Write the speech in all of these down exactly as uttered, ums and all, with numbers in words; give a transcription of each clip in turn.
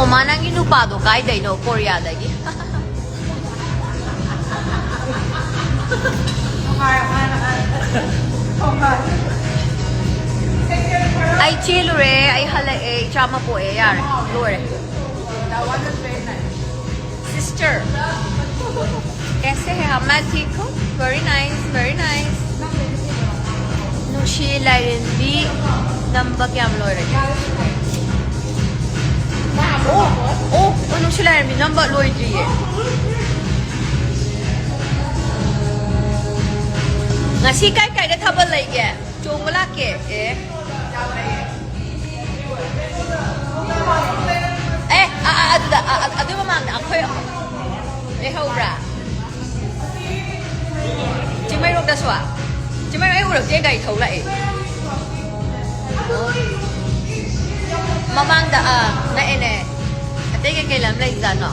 ꯃꯃꯥ, ꯅꯪꯒꯤ ꯅꯨꯄꯥꯗꯣ ꯀꯥꯏꯗꯩꯅꯣ? ꯀꯣꯔꯤꯌꯥꯗꯒꯤ꯫ ꯑꯩ ꯆꯦꯜꯂꯨꯔꯦ, ꯑꯩ ꯍꯜꯂꯛꯑꯦ, ꯏꯆꯥ ꯑꯃ ꯄꯣꯛꯑꯦ, ꯌꯥꯔꯦ, ꯂꯣꯏꯔꯦ꯫ Sister, कैसे हैं आप? मैं ठीक हूँ। Very nice, very nice. ꯅꯨꯡꯁꯤ ꯂꯥꯏꯔꯦꯝꯕꯤ ꯅꯝꯕ ꯀꯌꯥꯝ ꯂꯣꯏꯔꯒꯦ? ꯑꯣ, ꯑꯣ, ꯑꯣ, ꯅꯨꯡꯁꯤ ꯂꯥꯏꯔꯦꯝꯕꯤ ꯅꯝꯕ ꯂꯣꯏꯗ꯭ꯔꯤꯌꯦ꯫ ꯉꯁꯤ ꯀꯥꯏ ꯀꯥꯏꯗ ꯊꯥꯕꯜ ꯂꯩꯒꯦ? ꯆꯣꯡꯕ ꯂꯥꯛꯀꯦ꯫ ꯑꯦ꯫ ꯑꯦ, ꯑ, ꯑ, ꯑꯗꯨꯗ, ꯑ, ꯑ, ꯑꯗꯨ ꯃꯃꯥꯡꯗ ꯑꯩꯈꯣꯏ ꯂꯩꯍꯧꯕ꯭ꯔꯥ? ꯆꯤꯡꯃꯩꯔꯣꯡꯗꯁꯨ? ꯆꯤꯡꯃꯩꯔꯣꯡ ꯑꯩ ꯎꯔꯛꯇꯦ, ꯒꯥꯔꯤ ꯊꯧ ꯂꯥꯛꯑꯦ꯫ ꯃꯃꯥꯡꯗ, ꯑꯥ, ꯅꯛꯑꯦ, ꯅꯛꯑꯦ꯫ ꯑꯇꯩ ꯀꯩꯀꯩ ꯂꯝ ꯂꯩꯖꯥꯠꯅꯣ?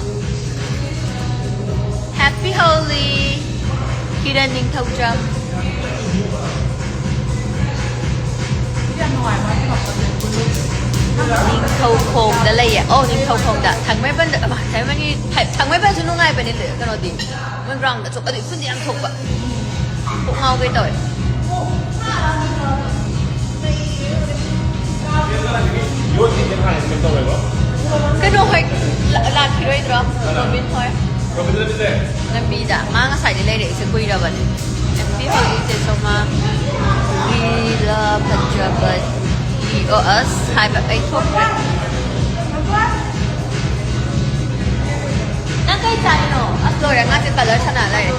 Happy Holi, ꯀꯤꯔꯟ ꯅꯤꯡꯊꯧꯖꯝ꯫ ꯅꯤꯡꯊꯧꯈꯣꯡꯗ ꯂꯩꯌꯦ꯫ ꯑꯧ, ꯅꯤꯡꯊꯧꯈꯣꯡꯗ꯫ ꯊꯥꯡꯃꯩꯕꯟꯗ, ꯑꯃ, ꯊꯥꯡꯃꯩꯕꯟꯒꯤ, ꯊꯥ-, ꯊꯥꯡꯃꯩꯕꯟꯁꯨ ꯅꯨꯡꯉꯥꯏꯕꯅꯦ, ꯀꯩꯅꯣꯗꯤ꯫ ꯃꯣꯏ ground ꯑꯆꯧꯕ, ꯑꯗꯨ ꯏꯐꯨꯟꯗꯤ ꯌꯥꯝ ꯊꯣꯛꯄ꯫ ꯀꯣꯛ ꯉꯥꯎꯒꯦ ꯇꯧꯋꯦ꯫ ꯀꯩꯅꯣ ꯍꯣꯏ ꯂꯥ-, ꯂꯥꯛꯈꯤꯔꯣꯏꯗ꯭ꯔꯣ? ꯔꯣꯕꯤꯟ ꯍꯣꯏ꯫ ꯂꯝꯕꯤꯗ꯫ ꯃꯥ ꯉꯁꯥꯏꯗꯩ ꯂꯩꯔꯛꯏꯁꯦ ꯀꯨꯏꯔꯕꯅꯦ꯫ Happy Holi ꯏꯆꯦ ꯁꯣꯃꯥ꯫ ꯂꯤꯂꯥ ꯐꯖꯕ꯫ ꯑꯣ, ꯑꯁ, ꯍꯥꯏꯕ ꯑꯩ ꯊꯣꯛꯇ꯭ꯔꯦ꯫ ꯅꯪ ꯀꯩ ꯆꯥꯔꯤꯅꯣ? ꯑꯁ, ꯂꯣꯏꯔꯦ, ꯉꯥꯁꯦ colour ꯁꯅꯥ ꯂꯩꯔꯦ꯫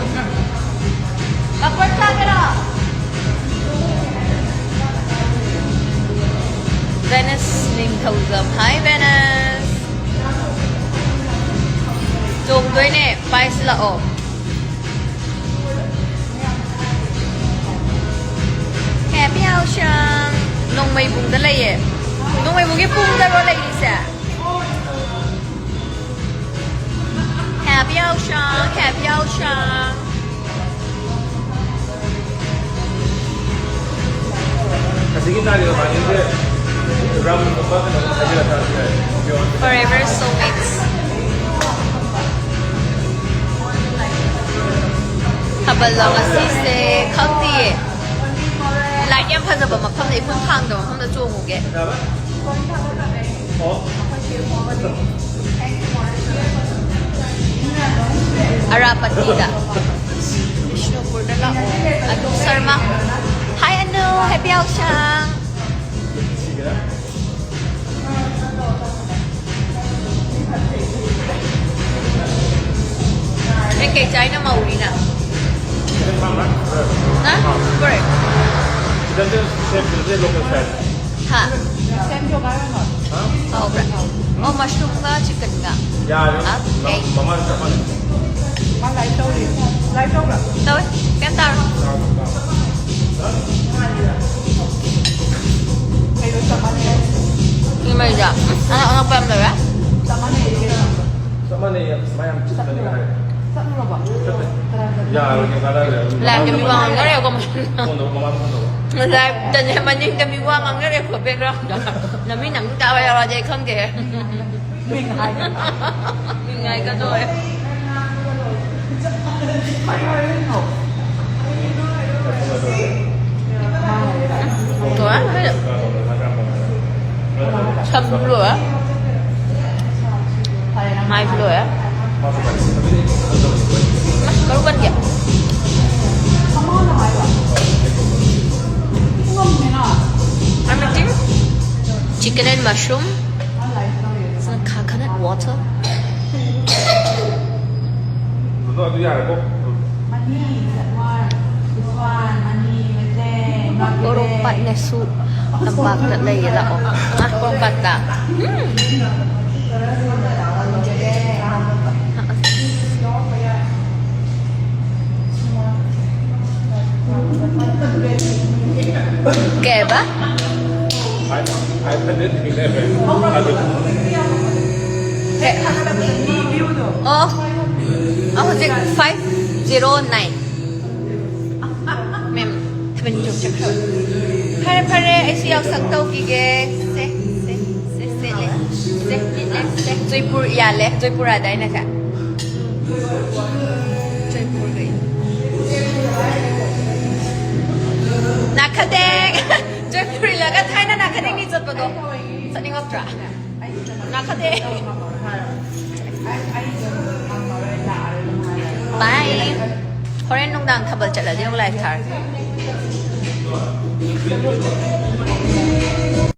ꯄꯥꯄꯣꯔ ꯆꯥꯒꯦꯔꯣ? ꯚꯦꯅꯁ ꯅꯤꯡꯊꯧꯖꯝ꯫ Hi, ꯚꯦꯅꯁ꯫ ꯆꯣꯡꯗꯣꯏꯅꯦ, ꯄꯥꯏꯁꯤꯜꯂꯛꯑꯣ꯫ ꯍꯦꯄꯤ ꯌꯥꯎꯁꯪ꯫ ꯅꯣꯡꯃꯩꯕꯨꯡꯗ ꯂꯩꯌꯦ꯫ ꯅꯣꯡꯃꯩꯕꯨꯡꯒꯤ ꯄꯨꯡꯗꯔꯣ ꯂꯩꯔꯤꯁꯦ? ꯍꯦꯄꯤ ꯌꯥꯎꯁꯪ, ꯍꯦꯄꯤ ꯌꯥꯎꯁꯪ꯫ ꯑꯁꯤꯒꯤ ꯇꯥꯔꯤꯕ ꯃꯥꯂꯦꯝꯁꯦ Forever soulmates. ꯊꯥꯕꯜꯂꯣ ꯉꯁꯤꯁꯦ? ꯈꯪꯗꯤꯌꯦ꯫ ꯂꯥꯏꯠ ꯌꯥꯝ ꯐꯖꯕ ꯃꯐꯝꯗ, ꯏꯐꯨꯟ ꯐꯥꯡꯗꯕ ꯃꯐꯝꯗ ꯆꯣꯡꯉꯨꯒꯦ꯫ ꯑꯔꯥꯄꯇꯤꯗ꯫ ꯕꯤꯁꯅꯨꯄꯨꯔꯗ ꯂꯥꯛꯑꯣ꯫ ꯑꯅꯨ ꯁꯔꯃ꯫ Hi, ꯑꯅꯨ꯫ Happy ꯌꯥꯎꯁꯪ꯫ ꯅꯪ ꯀꯩ ꯆꯥꯏꯅꯣ, ꯃꯧꯔꯤꯅ? ꯍꯥ? ꯀꯣꯔꯦ꯫ ꯍꯥ? ꯍꯥꯎꯕ꯭ꯔꯥ? ꯑꯣ, ꯃꯁꯔꯨꯝꯒ ꯆꯤꯛꯀꯟꯒ꯫ ꯇꯧꯋꯦ꯫ ꯀꯩꯝ ꯇꯧꯔꯣꯏ꯫ ꯁꯤ ꯃꯩꯗ ꯑꯅꯛ ꯑꯅꯛꯄ ꯌꯥꯝ ꯂꯩꯔꯦ꯫ ꯆꯞ ꯃꯥꯟꯅꯩꯌꯦ, ꯃꯌꯥꯝ ꯆꯠꯄꯅꯤ ꯍꯥꯏ꯫ ꯆꯠꯂꯦ꯫ ꯃꯤ ꯋꯥ ꯉꯥꯡꯅꯔꯦꯀꯣ ꯃꯅꯤꯡꯗ꯫ ꯐꯣꯟꯗꯣ ꯃꯃꯥ ꯐꯣꯟꯗꯣ꯫ ꯂꯥꯏꯞꯇꯅꯦ ꯃꯅꯤꯡꯗ ꯃꯤ ꯋꯥ ꯉꯥꯡꯅꯔꯦꯀꯣ background꯫ ꯅꯃꯤꯟ ꯑꯃꯨꯛ ꯇꯥꯕ ꯌꯥꯎꯔꯗꯤ ꯑꯩ ꯈꯪꯗꯦ꯫ ꯃꯤꯡ ꯍꯥꯏ꯫ ꯃꯤꯡ ꯍꯥꯏꯒꯗꯧꯔꯦ꯫ ꯀꯃꯥꯏ ꯍꯥꯏꯅꯣ? ꯁꯝꯁꯨ ꯂꯣꯏꯔꯦ꯫ ꯃꯥꯏꯁꯨ ꯂꯣꯏꯔꯦ꯫ ꯃꯥ ꯀꯔꯝ ꯀꯟꯒꯦ? I'm eating chicken and mushroom. Some coconut water. ꯄꯣꯔꯣꯝꯄꯥꯠ ꯅꯦꯁꯨ ꯇꯝꯄꯥꯛꯇ ꯂꯩꯌꯦ, ꯂꯥꯛꯑꯣ꯫ ꯑ, ꯄꯣꯔꯣꯝꯄꯥꯠꯇ꯫ ꯎꯝ꯫ ꯀꯩꯕ? ꯑꯣ, ꯑ, ꯍꯧꯖꯤꯛ five zero nine꯫ ꯃꯦꯝ, seven zero ꯆꯠꯈ꯭ꯔꯕ? ꯐꯔꯦ, ꯐꯔꯦ, ꯑꯩꯁꯨ ꯌꯥꯎꯁꯪ ꯇꯧꯈꯤꯒꯦ꯫ ꯁꯦ, ꯁꯦ, ꯁꯦ, ꯁꯦ, ꯂꯦ꯫ ꯁꯦ, ꯂꯤꯠꯂꯦ, ꯁꯦ꯫ ꯖꯣꯏꯄꯨꯔ ꯌꯥꯜꯂꯦ, ꯖꯣꯏꯄꯨꯔ ꯍꯥꯏꯗꯥꯏꯅꯦ ꯁꯦ? ꯖꯣꯏꯄꯨꯔꯒꯤ꯫ ꯅꯥꯈꯗꯦꯡ! ꯖꯣꯏꯄꯨꯔ ꯏꯜꯂꯒ ꯊꯥꯏꯅ ꯅꯥꯈꯗꯦꯡꯒꯤ ꯆꯠꯄꯗꯣ ꯆꯠꯅꯤꯡꯉꯛꯇ꯭ꯔꯥ? ꯅꯥꯈꯗꯦꯡ! ꯕꯥꯏ꯫ ꯍꯣꯔꯦꯟ ꯅꯨꯡꯗꯥꯡ ꯊꯥꯕꯜ ꯆꯠꯂꯗꯤ ꯑꯃꯨꯛ ꯂꯥꯏꯐ ꯊꯥꯔꯒꯦ꯫